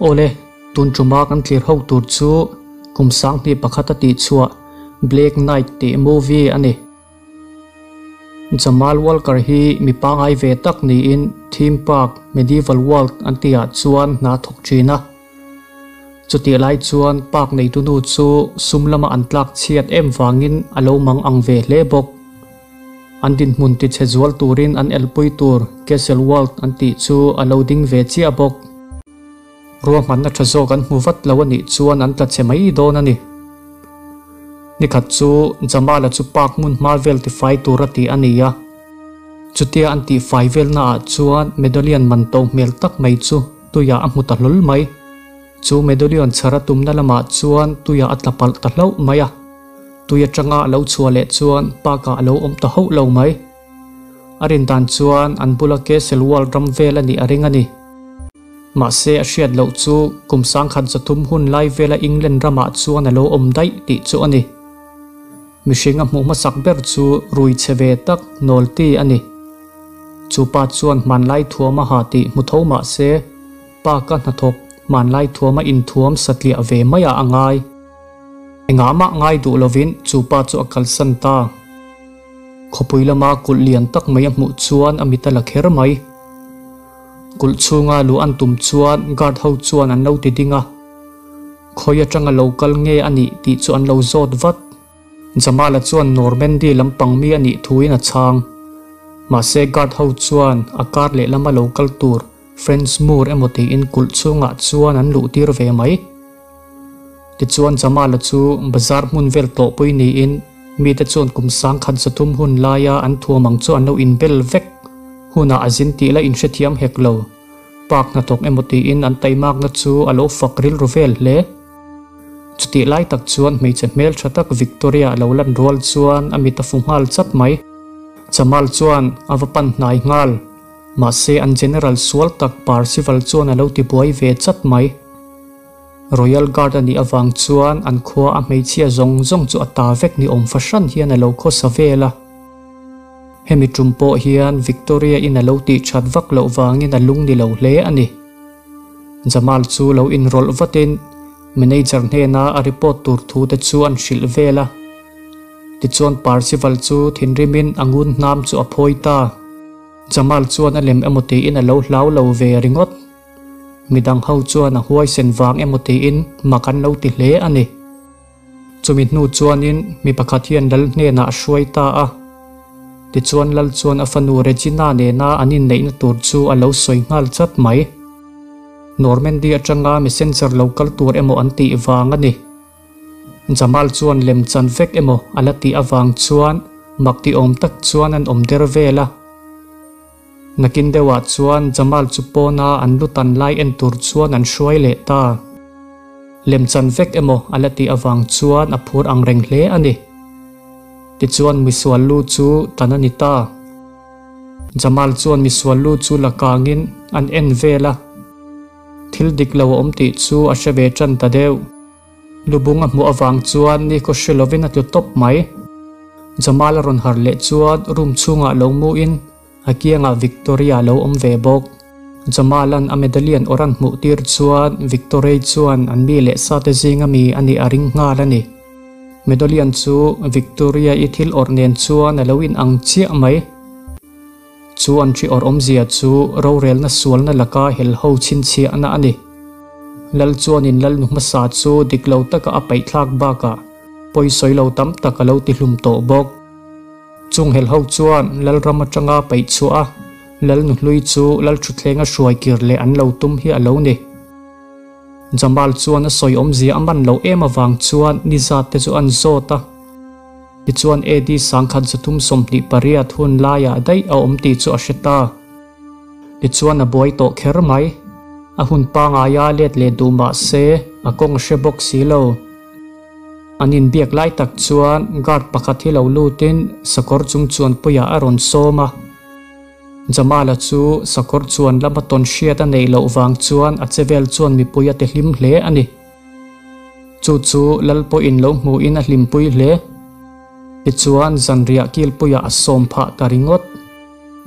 Awle, tun tuma kan thlir ho tur chu kum 2001 a tihchhuah Black Knight tih movie a ni. Jamal Walker hi mi pangai ve tak niin theme park Medieval World an tihah chuan hna a thawk thin a. Chutih lai chuan park neitu nu chu sum lama an tlak chhiat em vangin a lo mang ang ve hle bawk. An dinhmun tichhe zual turin an elpui tur Castle World an tih chu a lo ding ve chiah bawk. Ruahmanna tha zawk an hmu vat lo a nih chuan an tla chhe mai dawn a ni. Nikhat chu Jamal-a chu park hmun hma vel tifai tur a ti a ni a. Chutia an tihfai velna ah chuan medallion man to hmel tak mai chu tuiah a hmu ta hlawl mai. Chu medallion chhar a tumna lamah chuan tuiah a tla palh ta hlauh mai a. Tui atanga a lo chhuah leh chuan park ah a lo awm ta hauh lo mai. A rin dan chuan an bula Castle Wall ram vel a nih a ring a ni. Mahse a hriat loh chu kum 1300 hun lai vela England ramah chuan a lo awm daih tih chu a ni. Mihring a hmuh hmasak ber chu rui chhe ve tak Nolte a ni. Chu pa chuan hmanlai thuam a ha tih hmu tho mahse pa ka hnathawk hmanlai thuam a inthuam satliah ve maiah a ngai. Engah mah ngai duh lovin chu pa chu a kalsan ta. Khawpui lama kulh lian tak mai a hmuh chuan a mit a la kher mai. Kulh chhunga luh an tum chuan guard ho chuan an lo ti ding a. Khawi atanga lo kal nge a nih tih chu an lo zawt vat. Jamal-a chuan Normandy lampang mi a nih thuin a chhang. Mahse guard ho chuan a kar lehlama lo kal tur French Moor emaw tiin kulh chhungah chuan an luh tir ve mai. Tichuan Jamal-a chu bazar hmun vel tlawhpui niin mite chuan kum 1300 hun laia an thuam ang chu an lo inbel vek hunah a zin tih la inhrethiam hek lo. Park hnathawk emaw tiin an taimakna chu a lo fak rilru vel hle. Chutih lai tak chuan hmeichhe hmeltha tak Victoria a lo lan rual chuan a mit a fu nghal chat mai. Jamal chuan a va pan hnai nghal. Mahse an general sual tak Parcival chuan a lo tibuai ve chat mai. Royal Guard a nih avang chuan an khua a hmeichhia zawng zawng chu a ta vek ni awm fahran hian a lo khawsa vel a. Hemi tum pawh hian Victoria in a lo tih that vak loh vangin a lung ni lo hle a ni. Jamal chu lo inrawlh vatin manager hnena a report tur thu te chu an hrilh vel a. Tichuan Parcival chu thinrimin a ngun hnam chu a phawi ta. Jamal chuan a lem emaw tiin a lo hlau lo ve ringawt. Midang ho chuan a huaisen vang emaw tiin mak an lo ti hle a ni. Chumi hnu chuanin mi pakhat hian lal hnenah a hruai ta a. Tichuan lal chuan a fanu Regina nena an inneihna tur chu a lo sawi nghal chat mai. Normandy atanga messenger lo kal tur emaw an tih vang a ni. Jamal chuan lem chan vek emaw a la tih avang chuan mak ti awm tak chuan an awm der vel a. Nakin deuhah chuan Jamal chu pawna an lu tan lai en tur chuan an hruai leh ta. Lemchan vek emaw a la tih avang chuan a phur ang reng hle a ni. Tichuan misual lu chu tan a ni ta. Jamal chuan misual lu chu la kangin an en vel a. Thil dik lo a awm tih chu a hre ve tan ta deuh. Lubung a hmuh avang chuan ni khaw hre lovin a tlu tawp mai. Jamal a rawn har leh chuan room chhungah lo muin a kiangah Victoria lo awm ve bawk. Jamal-a'n a medallion awr an hmuh tir chuan Victoria chuan an mi leh sate zinga mi a nih a ring nghal a ni. Medallion chu Victoria-i thil awrh nen chuan a lo inang chiah mai. Chu an ṭhi awrh awmzia chu rorelna sualna laka helho chhinchhiahna a ni. Lal chuanin Lalnu hmasa chu dik lo taka a paihthlak bakah pawisawi lo tam tak a lo tihlum tawh bawk. Chung helho chuan Lalram atanga paih chhuah a, Lalnu hlui chu Lalṭhuthleng a hruai kir leh an lo tum hi a lo ni. Jamal chuan a sawi awmzia a man loh em avang chuan nizat te chu an zawt a. Tichuan AD 1328 hun laiah daih a awm tih chu a hre ta. Tichuan a buai tawh kher mai. A hun pangaia let leh duh mah se a kawng a hre bawk si lo. An inbiak lai tak chuan guard pakhat hi lo lutin sakawr chung chuan puiah a rawn sawm a. Jamal-a chu sakawr chuan lama tawn hriat a neih loh vang chuan a chevel chuan mipui a ti hlim hle a ni. Chu chu lal pawhin lo hmuhin a hlimpui hle. Tichuan zanriah kilpuiah a sawm phah ta ringawt.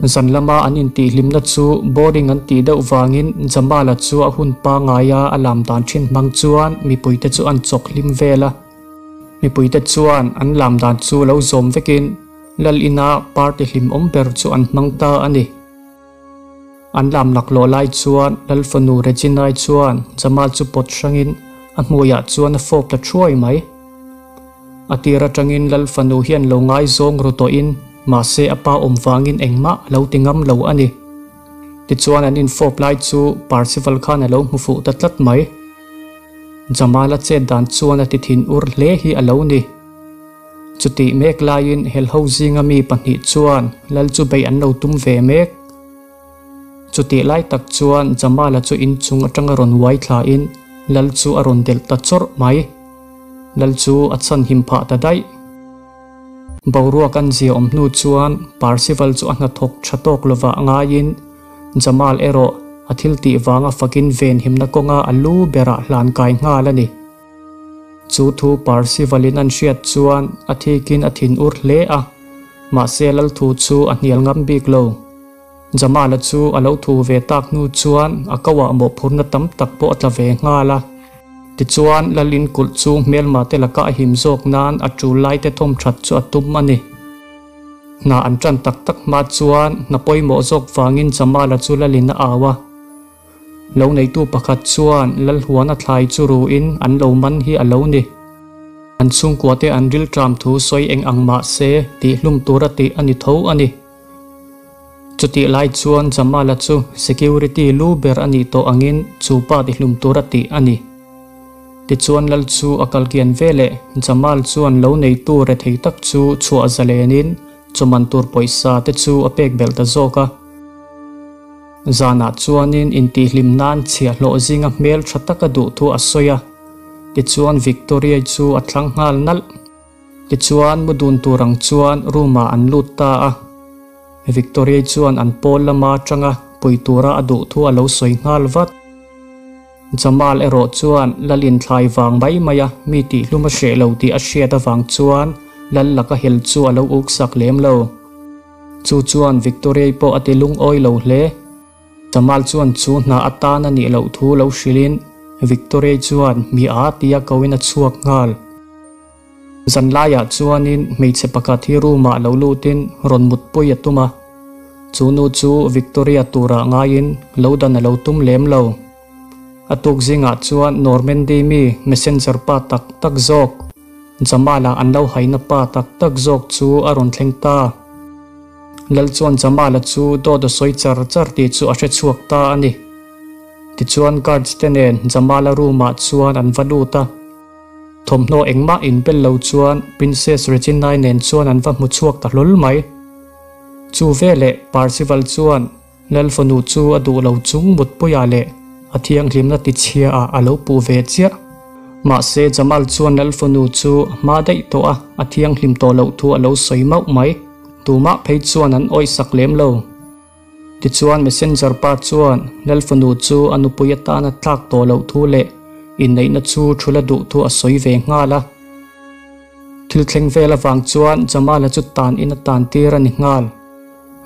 Zan lama an intihhlimna chu boring an tih deuh vangin Jamal-a chu a hun pangaia a lam dan thin hmang chuan mipuite chu an chawk hlim vel a. Mipuite chuan an lam dan chu lo zawm vekin Lal ina party hlimawm ber chu an hmang ta a ni. An lam laklawh lai chuan Lal fanu Regina-i chuan Jamal chu pawt hrangin a hmuiah chuan a fawp ta thuai mai. A tir atangin Lal fanu hian lo ngaizawng ru tawhin mahse a pa awm vangin engmah a lo ti ngam lo a ni. Tichuan an infawp lai chu Parcival khan a lo hmu fuh ta tlat mai. Jamal-a chet dan chuan a ti thin ur hle hi a lo ni. Chutih mek laiin helho zinga mi pahnih chuan Lal chu beih an lo tum ve mek. Chutih lai tak chuan Jamal-a chu inchung atanga rawn uai thlain Lal chu a rawn delh ta chawrh mai. Lal chu a chhan him phah ta daih. Boruak an zia awm hnu chuan Parcival chu a hnathawk tha tawk lovah ngaiin Jamal erawh a thil tih vanga fakin venhimna kawnga a lu berah hlan kai nghal a ni. Chu thu Parcival-in an hriat chuan a thikin a thin ur hle a, mahse Lal thu chu a hnial ngam bik lo. Jamal-a chu a lo thu ve tak hnu chuan a koah mawhphurna tam tak pawh a tla ve nghal a. Tichuan, Lalin kulh chu hmelma te laka a him zawk nan a tul lai te thawm that chu a tum a ni. Hna an tan tak tak hma chuan hna pawimawh zawk vangin Jamal-a chu Lalin a au a. Lo neitu pakhat chuan Lalhuan a thlai chu ruin an lo man hi a lo ni. An chhungkua te an rilṭam thu sawi eng ang mah se tihhlum tura tih a ni tho a ni. Chutih lai chuan Jamal-a chu security lu ber a nih tawh angin chu pa tihlum tur a tih a ni. Tichuan Lal chu a kal kian veleh Jamal chuan lo neitu rethei tak chu chhuah zalenin chawman tur pawisa te chu a pek belh ta zawk a. Zanah chuanin intihhlim nan chhiahhlawh zinga hmel tha taka duh thu a sawi a, tichuan Victoria-i chu a thlang nghal nalh. Tichuan mu dun tur ang chuan room ah an lut ta a, Victoria-i chuan an pawl lama atanga pui tura a duh thu a lo sawi nghal vat. Jamal erawh chuan Lal inthlai vang mai mai a mi tihhlum a hreh lo tih a hriat avang chuan Lal laka hel chu a lo uk sak lem lo. Chu chuan Victoria-i pawh a ti lungawi lo hle. Jamal chuan chu hna atan a nih loh thu lo hrilhin Victoria-i chuan mi a tia koin a chhuak nghal. Zanlaiah chuanin hmeichhe pakhat hi room-ah lo lutin rawn mutpui a tum a, chu nu chu Victoria turah ngaiin lo dan a lo tum lem lo. A tuk zingah chuan Normandy mi messenger pa tak tak zawk, Jamal-a an lo haina pa tak tak zawk chu a rawn thleng ta. Lal chuan Jamal-a chu dawt a sawi char char tih chu a hre chhuak ta a ni. Tichuan guards te nen Jamal-a room-ah chuan an va lut a. Thawmhnaw engmah inbel lo chuan Princess Regina-i nen chuan an va hmu chhuak ta hlawl mai. Chu veleh Parcival chuan Lal fanu chu a duh lo chung mutpuiah leh a thianghlimna tichhia ah a lo puh ve chiah. Mahse Jamal chuan Lal fanu chu a hma daih tawh a, a thianghlim tawh loh thu a lo sawi mauh mai. Tumah phei chuan an awihsak lem lo. Tichuan messenger pa chuan Lal fanu chu a nupui atana tlak tawh loh thu leh inneihna chu thula duh thu a sawi ve nghal a. Thil thleng vel avang chuan Jamal-a chu tan in a tan tir a ni nghal.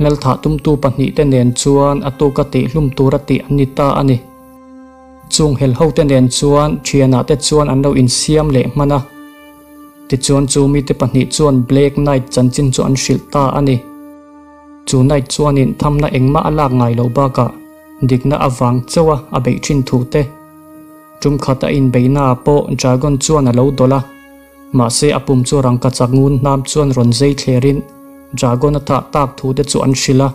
Lal thah tumtu pahnihte nen chuan a tuka tihhlum tura tih an ni ta a ni. Chung helho te nen chuan thianah te chuan an lo insiam leh hman a. Tichuan chu mite pahnih chuan Black Knight chanchin chu an hrilh ta a ni. Chu Knight chuanin thamna engmah a lak ngai loh bakah dikna avang chauh a a beih thin thu te. Tum khat a inbeihnaah pawh Dragon chuan a lo dawlh a, mahse a pum chu rangkachak ngun hnam chuan rawn zei thlerin Dragon a thah tak thu te chu an hrilh a.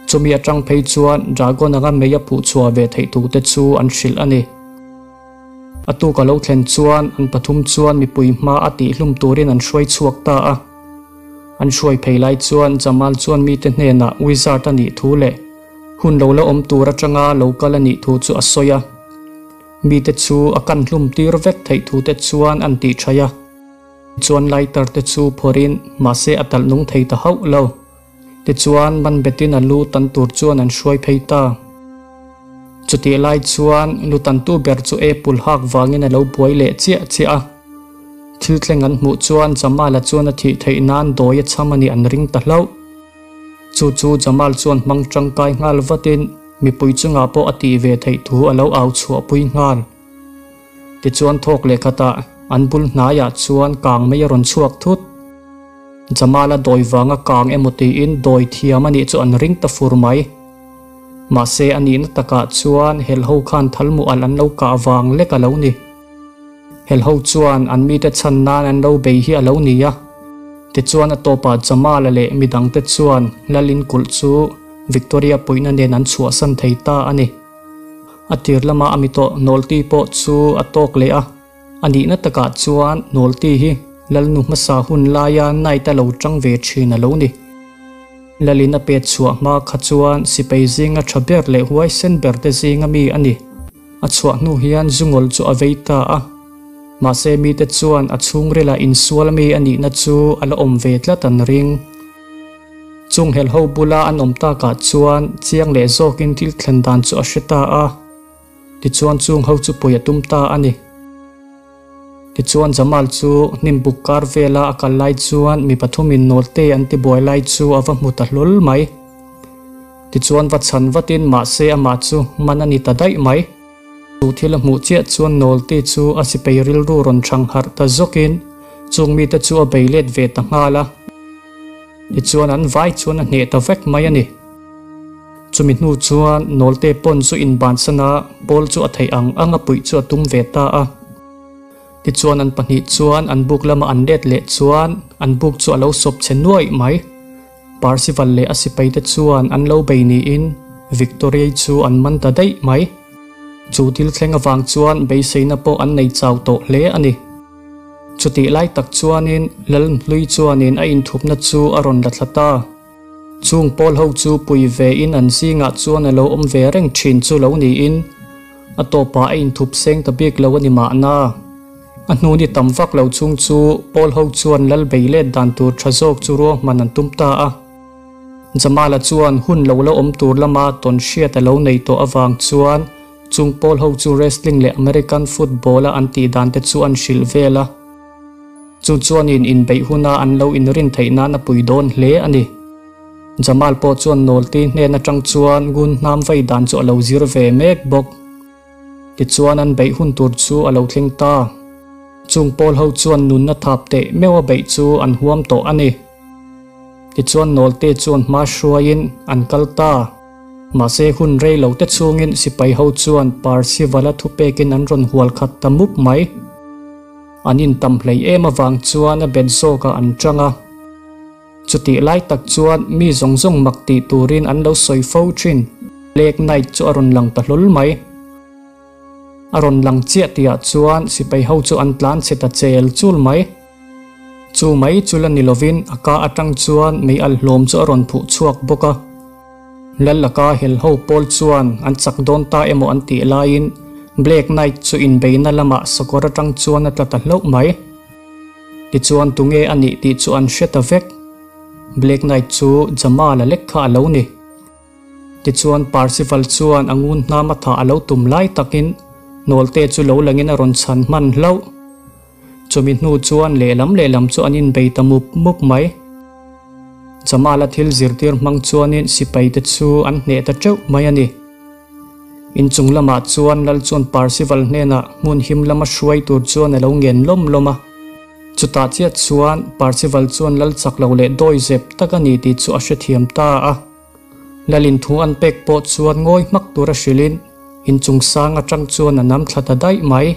Chumi atang phei chuan Dragon anga mei a phuh chhuah ve theih thu te chu an hrilh a ni. A tuk a lo thlen chuan an pathum chuan mipui hma a tihhlum turin an hruai chhuak ta a. An hruai phei lai chuan Jamal chuan mite hnenah wizard a nih thu leh hun lo la awm tur atanga lo kal a nih thu chu a sawi a. Mite chu a kan hlum tir vek theih thu te chuan an tih thaih a. Tichuan lighter te chu phawrhin mahse a talh nung thei ta hauh lo. Tichuan man betin a lu tan tur chuan an hruai phei ta. Chutih lai chuan lu tantu ber chu apple hak vangin a lo buai leh chiah chiah a. Thil thleng an hmuh chuan Jamal-a chuan a thih theih nan dawi a chham a nih an ring ta hlauh. Chu chu Jamal chuan hmang tangkai nghal vatin mipui chungah pawh a tih ve theih thu a lo au chhuahpui nghal. Tichuan thawk leh khatah an bul hnaiah chuan kang mai a rawn chhuak thut. Jamal-a dawi vanga kang emaw tiin dawi thiam a nih chu an ring ta fur mai. Mahse a nihna takah chuan helho khan thalmu alh an lo kah vang lek a lo ni. Helho chuan an mite chhan nan an lo bei hi a lo ni a. Tichuan a tawpah Jamal-a leh midangte chuan Lalin kulh chu Victoria puihna nen an chhuahsan thei ta a ni. A tir lama a mi tawh Nawlti pawh chu a tawk leh a. A nihna takah chuan Nawlti hi Lalnu hmasa hun laia Knight-a lo tang ve thin a lo ni. Lalin a pet chhuah hma kha chuan sipai zinga tha ber leh huaisen ber te zinga mi a ni. A chhuah hnu hian Zungawl chu a vei ta a. Mahse mite chuan a chhungrila insual mi a nihna chu a la awm ve tlat an ring. Chung helho bula an awm takah chuan chiang leh zawkin thil thlen dan chu a hre ta a. Tichuan chung ho chu pawi a tum ta a ni. Tichuan Jamal chu hnim buk kar vela a kal lai chuan mi pathumin nawlte an ti buai lai chu a va hmu ta hlawl mai. Tichuan va chhan vatin mahse amah chu man a ni ta daih mai. Chu thil a hmuh chiah chuan nawlte chu a sipei rilru rawn thang harh ta zawkin chung mite chu a bei let ve ta nghal a. Tichuan an vai chuan a hneh ta vek mai a ni. Chumi hnu chuan Nawlte pawn chu inbansan a, Paul chu a theih ang ang a puih chu a tum ve ta a. Tichuan an pahnih chuan an buk lama an let leh chuan an buk chu a lo sawp chhe nuaih mai. Parcival leh a sipaite chuan an lo bei niin Victoriai chu an man ta daih mai. Chu thil thleng avang chuan beiseina pawh an nei chau tawh hle a ni. Chutih lai tak chuanin Lalnhlui chuanin a inthupna chu a rawn la thla ta. Chung pawl ho chu pui ve in an zingah chuan a lo awm ve reng thin chu lo niin a tawpah a inthup seng ta bik lo a ni mahna. A hnu ni tam vak lo chung chu pawl ho chuan lal bei let dan tur tha zawk chu ruahman an tum ta a. Jamal-a chuan hun lo la awm tur lama tawn hriat a lo nei tawh avang chuan chung pawl ho chu wrestling leh American football-a an tih dan te chu an hrilh vel a. Chu chuanin inbeih huna an lo inrin theih nan a pui dawn hle a ni. Jamal pawh chuan Nawlti hnen atang chuan ngun hnam vei dan chu a lo zir ve mek bawk. Tichuan an beih hun tur chu a lo thleng ta. Chung pawl ho chuan nunna thap teh meuh a beih chu an huam tawh a ni. Tichuan Nawlte chuan hma hruaiin an kal ta. Mahse hun rei lo te chhungin sipai ho chuan Parsivala thupekin an rawn hual khat ta mup mai. An intam hlei em avang chuan a bet zawkah an tang a. Chutih lai tak chuan mi zawng zawng mak tih turin an lo sawi fo thin. Black Knight chu a rawn lang ta hlawl mai. A rawn lang chiah tihah chuan sipai ho chu an tlan chhe ta chel chul mai. Chu mai chu la ni lovin a ka atang chuan mei al hlawm chu a rawn phuh chhuak bawk a. Lal laka hel ho pawl chuan an chak dawn ta emaw an tih laiin Black Knight chu inbeihna lamah sakawr atang chuan a tla ta hlauh mai. Tichuan tunge a nih tih chu an hre ta vek. Black Knight chu Jamal-a lek kha a lo ni. Tichuan Parcival chuan a ngun hnam a thah a lo tum lai takin Nawlte chu lo langin a rawn chhan hman hlauh. Chumi hnu chuan lehlam lehlam chu an inbei ta mup mup mai. Jamal-a thil zirtir hmang chuanin sipaite chu an hneh ta teuh mai a ni. Inchung lamah chuan Lal chuan Parcival hnenah hmun him lama hruai tur chuan a lo ngen lawm lawm a. Chutah chiah chuan Parcival chuan Lal chak lo leh dawi zep tak a ni tih chu a hrethiam ta a. Lalin thu an pek pawh chuan ngawi hmak tura hrilhin inchung sang atang chuan a nam thla ta daih mai.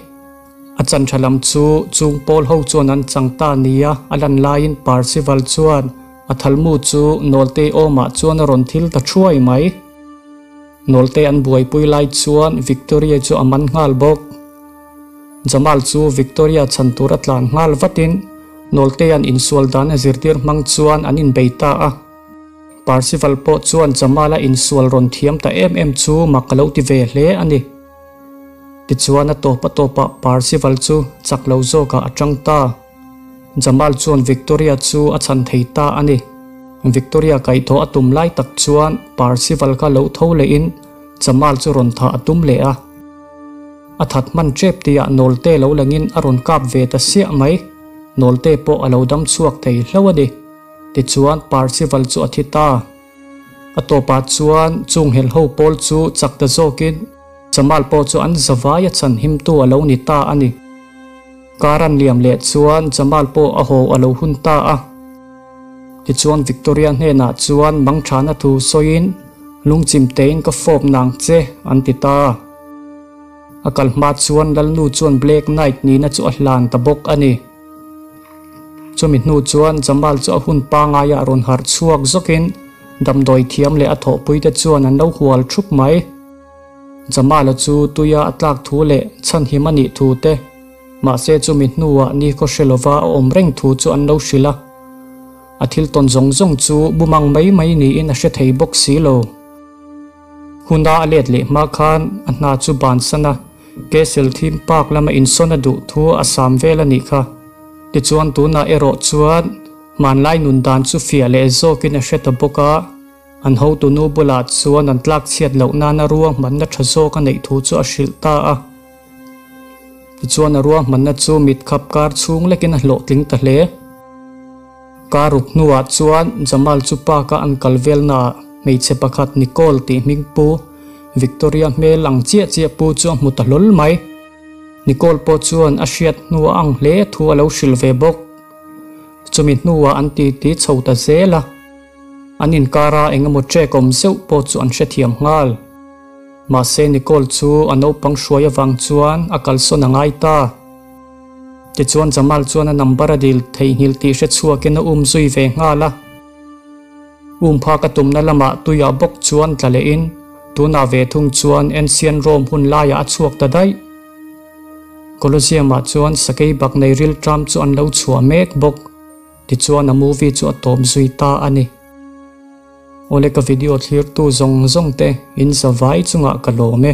A chan tha lam chu chung pawl ho chuan an chang ta nia a lan laiin Parcival chuan a thalmu chu Nawlte awmah chuan a rawn thil ta thuai mai. Nawlte an buaipui lai chuan Victoria chu a man nghal bawk. Jamal chu Victoria chhan tur a tlan nghal vatin Nawlte an insual dan a zirtir hmang chuan an inbei ta a. Parcival pawh chuan Jamal-a insual rawn thiam ta em em chu mak a lo ti ve hle a ni. Tichuan a tawp a tawpah Parcival chu chak lo zawkah a tang ta. Jamal chuan Victoria chu a chhan thei ta a ni. Victoria kaihthawh a tum lai tak chuan Parcival kha lo tho lehin Jamal chu rawn thah a tum leh a. A that hman tep tihah Nawlte lo langin a rawn kap ve ta siah mai. Nawlte pawh a lo dam chhuak thei hlauh a ni. Tichuan Parcival chu a thi ta. A tawpah chuan chung helho pawl chu chak ta zawkin Jamal pawh chu an zavaia chhanhimtu a lo ni ta a ni. Kar an liam leh chuan Jamal pawh a haw a lo hun ta a. Tichuan Victoria hnenah chuan mangthana thu sawiin lungchim tein ka fawp nang che an ti ta. A kal hma chuan Lalnu chuan Black Knight nihna chu a hlan ta bawk a ni. Chumi hnu chuan Jamal chu a hun pangaiah rawn harh chhuak zawkin damdawi thiam leh a thawhpuite chuan an lo hual thup mai. Jamal-a chu tuia a tlak thu leh chhanhim a nih thu te, mahse chumi hnuah ni khaw hre lova a awm reng thu chu an lo hrilh a. A thil tawn zawng zawng chu bumang mai mai niin a hre thei bawk si lo. Huna a let leh hma khan a hna chu bansan a, Castle theme park lama insawn a duh thu a sam vel a nih kha. Tichuan tunah erawh chuan hmanlai nun dan chu fiah leh zawkin a hre ta bawk a, an hotu nu bulah chuan an tlak chhiat loh nana ruahmanna tha zawk a neih thu chu a hrilh ta a. Tichuan a ruahmanna chu mit khap kar chhung lekin a hlawhtling ta hle. Kar ruk hnuah chuan Jamal chu park-a an kal velnaah hmeichhe pakhat Nicole tih hming pu Victoria hmel ang chiah chiah pu chu a hmu ta hlawl mai. Nicole pawh chuan a hriat hnu a ang hle thu a lo hrilh ve bawk. Chumi hnuah an titi chho ta zel a, an inkara eng emaw ṭek awm zeuh pawh chu an hrethiam nghal. Mahse Nicole chu a naupang hruai avang chuan a kalsawn a ngai ta. Tichuan Jamal chuan a number a dil theihnghilh tih hre chhuakin a um zui ve nghal a. Um phak a tumna lamah tuiah bawk chuan tla lehin tunah ve thung chuan Ancient Rome hun laiah a chhuak ta daih. Colosseum-ah chuan sakei bak nei rilṭam chu an lo chhuah mek bawk. Tichuan a movie chu a tawp zui ta a ni. Awle ka video thlirtu zawng zawng te in zavai chungah ka lawm e.